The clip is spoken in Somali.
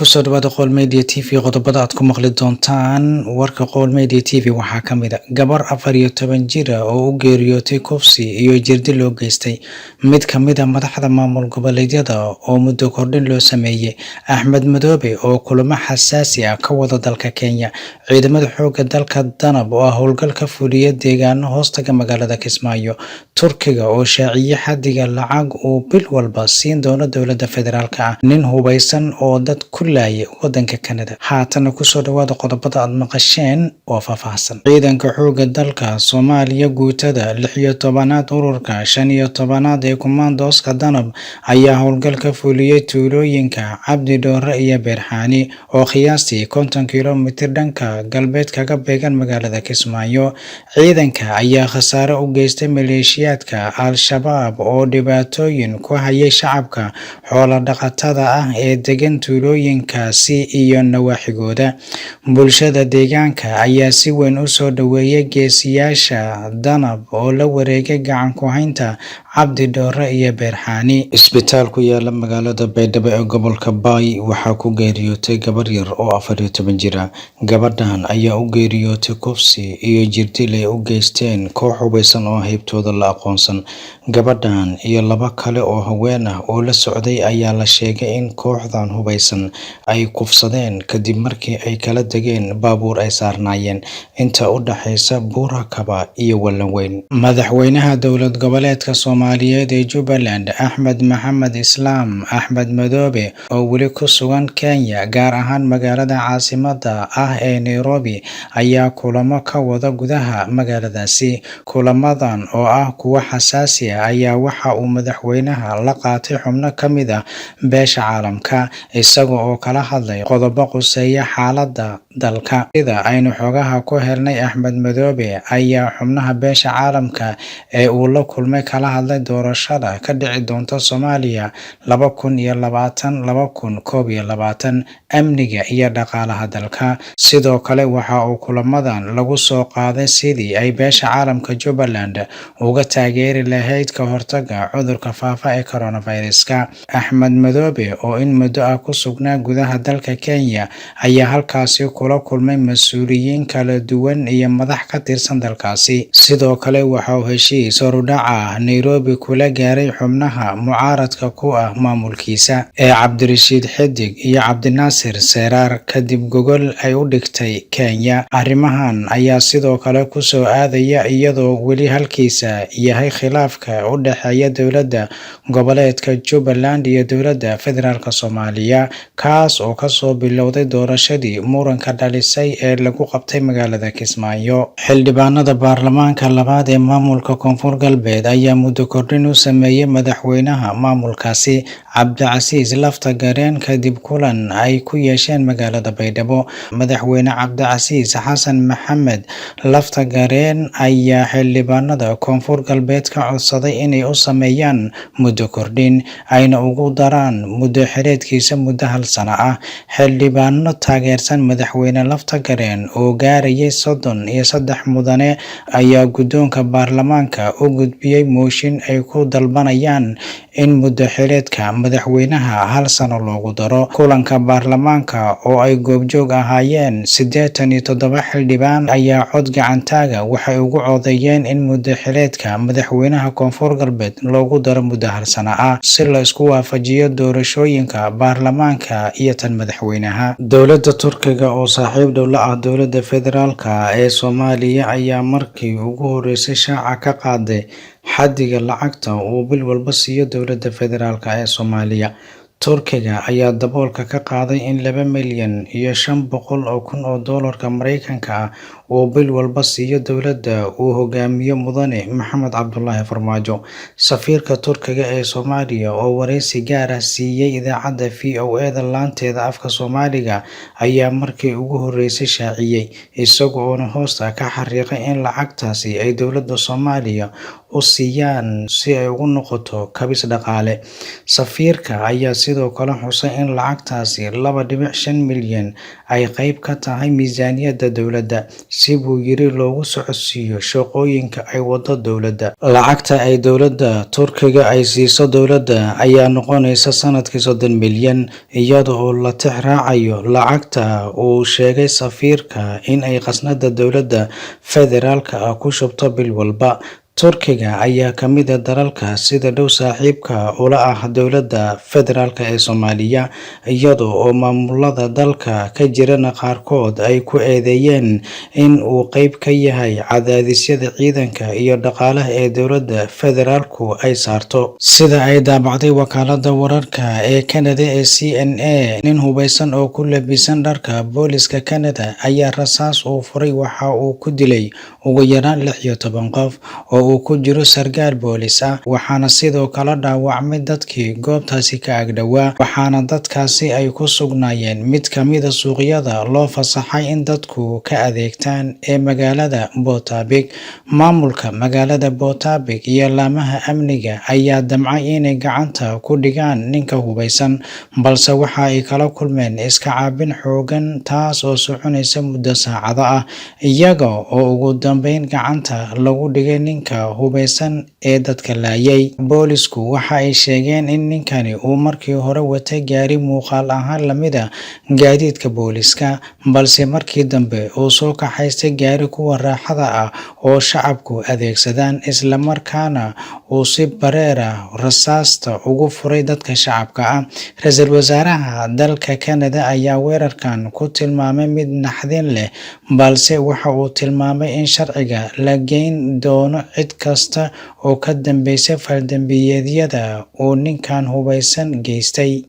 Kusoo dhawaada Qowl Media TV. Qodobada aad ku maqli doontaan warka Qowl Media TV waxaa ka mid a gabar 14 jir ah oo u geeriyootay kufsi iyo jirdi loo geystay, mid ka mid a madaxda maamul goboleedyada oo muddo kordhin loo sameeyey, Axmed Madoobe oo kulamo xasaasi ah ka wada dalka Kenya, ciidamada xoogga dalka Danab oo howlgal ka fuliya deegaano hoostaga magaalada Kismaayo, Turkiga oo shaaciyey xaddiga lacag uu bil walba siin doono dowladda federaalka ah, nin hubeysan oo dad ku laayay wadanka Canada. Haatana kusoo dhawaada qodobada aad maqasheen oo faahfaahsan. Ciidanka xoogga dalka Soomaaliya, guutada 16aad, ururka 15aad ee kumaandooska Danab ayaa howlgal ka fuliyey tuulooyinka Cabdi Dhoore iyo Beerxaani oo qiyaastii 50 kilomitir dhanka galbeed kaga beegan magaalada Kismaayo. Ciidanka ayaa khasaare u geystay maleeshiyaadka Al-Shabaab oo dhibaatooyin ku hayay shacabka xoolo dhaqatada ah ee degan tuulooyinkaasi iyo nawaaxigooda. Bulshada deegaanka ayaa si weyn u soo dhaweeyay geesiyaasha Danab oo la wareegay gacan ku haynta Cabdi Dhoore iyo Beerxaani. Isbitaal ku yaala magaalada Baydhabo ee gobolka Baay waxaa ku geeriyootay gabar yar oo 14 jir ah. Gabadhan ayaa u geeriyootay kufsi iyo jirdil ay u geysteen koox hubeysan oo haybtooda la aqoonsan. Gabadhan iyo laba kale oo haween ah oo la socday ayaa la sheegay in kooxdan hubeysan ay kufsadeen kadib markii ay kala degeen baabuur ay saarnaayeen inta u dhaxaysa Buurakaba iyo Wallanweyn. Madaxweynaha dowlad goboleedka Soomaaliyeed ee Jubbaland, Axmed Maxamed Islaam Axmed Madoobe, oo weli ku sugan Kenya, gaar ahaan magaalada caasimadda ah ee Nairobi, ayaa kulamo ka wada gudaha magaaladaasi. Kulamadan oo ah kuwo xasaasi ah ayaa waxa uu madaxweynaha la qaatay xubno ka mid ah beesha caalamka, isaga oo kala hadlay qodobo quseeya xaaladda dalka. Sida aynu xogaha ku helnay, Axmed Madoobe ayaa xubnaha beesha caalamka ee uu la kulmay kala hadlay doorashada ka dhici doonta Soomaaliya 2020, 2021, amniga iyo dhaqaalaha dalka. Sidoo kale waxa uu kulamadan lagu soo qaaday sidii ay beesha caalamka Jubbaland uga taageeri lahayd ka hortagga cudurka faafa ee coronavirus-ka. Axmed Madoobe oo in muddo ah ku sugnaa gudaha dalka Kenya ayaa halkaasi kula kulmay mas'uuliyiin kala duwan iyo madax ka tirsan dalkaasi. Sidoo kale waxa uu heshiis horudhac ah Nairobi kula gaaray xubnaha mucaaradka ku ah maamulkiisa ee Cabdirashiid Xidig iyo Cabdinaasir Seeraar kadib gogol ay u dhigtay Kenya. Arrimahan ayaa sidoo kale ku soo aadaya iyadoo weli halkiisa yahay khilaafka u dhexeeya dowladda goboleedka Jubbaland iyo dowladda federaalka Soomaaliya, kaas oo kasoo bilowday doorashadii muranka dhalisay ee lagu qabtay magaalada Kismaayo. Xildhibaanada baarlamaanka labaad ee maamulka Koonfur Galbeed ayaa muddo kordhin u sameeyey madaxweynaha maamulkaasi, Cabdicasiis Lafta Gareen, kadib kulan ay ku yeesheen magaalada Baydhabo. Madaxweyne Cabdicasiis Xasan Maxamed Lafta Gareen ayaa xildhibaanada Koonfur Galbeed ka codsaday inay u sameeyaan muddo kordhin, ayna ugu daraan muddo xileedkiisa muddo hal sano ah. Xildhibaano taageersan madaxweyne Lafta Gareen oo gaarayay 33 mudane ayaa guddoonka baarlamaanka u gudbiyey mooshin ay ku dalbanayaan in muddo xileedka madaxweynaha hal sano loogu daro. Kulanka baarlamaanka oo ay goobjoog ahaayeen 87 xildhibaan ayaa cod gacantaaga waxay ugu codeeyeen in muddo xileedka madaxweynaha Koonfur Galbeed loogu daro muddo hal sano ah, si la isku waafajiyo doorashooyinka baarlamaanka iyo tan madaxweynaha. Dowladda Turkiga oo saaxiib dhow la ah dowladda federaalka ee Soomaaliya ayaa markii ugu horeysay shaaca ka qaaday xaddiga lacagta uu bil walba siiyo dowladda federaalka ee Soomaaliya. Turkiga ayaa daboolka ka qaaday in 2,500,000 oo doolarka Mareykanka ah uu bil walba siiyo dowladda uu hogaamiyo Mudane Maxamed Cabdullaahi Farmaajo. Safiirka Turkiga ee Soomaaliya oo wareysi gaar ah siiyay idaacadda VOA-da laanteeda afka Soomaaliga ayaa markii ugu horeysay shaaciyay, isaga oo hoosta ka xariiqay in lacagtaasi ay dowladda Soomaaliya u siiyaan si ay ugu noqoto kabis dhaqaale. Safiirka ayaa sidoo sidoo kale xusay in lacagtaasi 2.5 milyan ay qayb ka tahay miisaaniyadda dowladda, si buu yiri loogu socodsiiyo shaqooyinka ay wado dowladda. Lacagta ay dowladda Turkiga ay siiso dowladda ayaa noqonaysa sanadkii 30 milyan, iyada oo la tix raacayo lacagta uu sheegay safiirka in ay khasnada dowladda federaalka ah ku shubto bil walba. Turkiga ayaa ka mid ah dalalka sida dhow saaxiibka ula ah dowladda federaalk ee Soomaaliya, iyada oo maamulada dalka ka jirana qaarkood ay ku eedeeyeen in uu qayb ka yahay cadaadisyada ciidanka iyo dhaqaalaha ee dowladda federaalku ay saarto. Sida ay daabacday wakaaladda wararka ee Canada ee CNA, nin hubeysan oo ku labisan dharka booliska Canada ayaa rasaas uu furay waxa uu ku dilay ugu yaraan 16 qof oo uu ku jiro sarkaal boolis ah, waxaana sidoo kale dhaawacmay dadkii goobtaasi ka agdhowaa, waxaana dadkaasi ay ku sugnaayeen mid ka mid ah suuqyada loo fasaxay in dadku ka adeegtaan ee magaalada Botabik. Maamulka magaalada Botabik iyo laamaha amniga ayaa damcay inay gacanta ku dhigaan ninka hubeysan, balse waxa ay kala kulmeen iska caabin xooggan taas oo soconaysa muddo saacado ah, iyaga oo ugu dambeyn gacanta lagu dhigay ninka hubeysan ee dadka laayay. Boolisku waxa ay sheegeen in ninkani uu markii hore watay gaari muuqaal ahaan la mid ah gaadiidka booliska, balse markii dambe uu soo kaxaystay gaari kuwa raaxada ah oo shacabku adeegsadaan, isla markaana uu si bareer ah rasaasta ugu furay dadka shacabka ah. Ra'iisul wasaaraha dalka Canada ayaa weerarkan ku tilmaamay mid naxdin leh, balse waxa uu tilmaamay in sharciga la geyn doono cid kasta oo ka dambeysay fal-dambiyeedyada uu ninkan hubeysan geystay.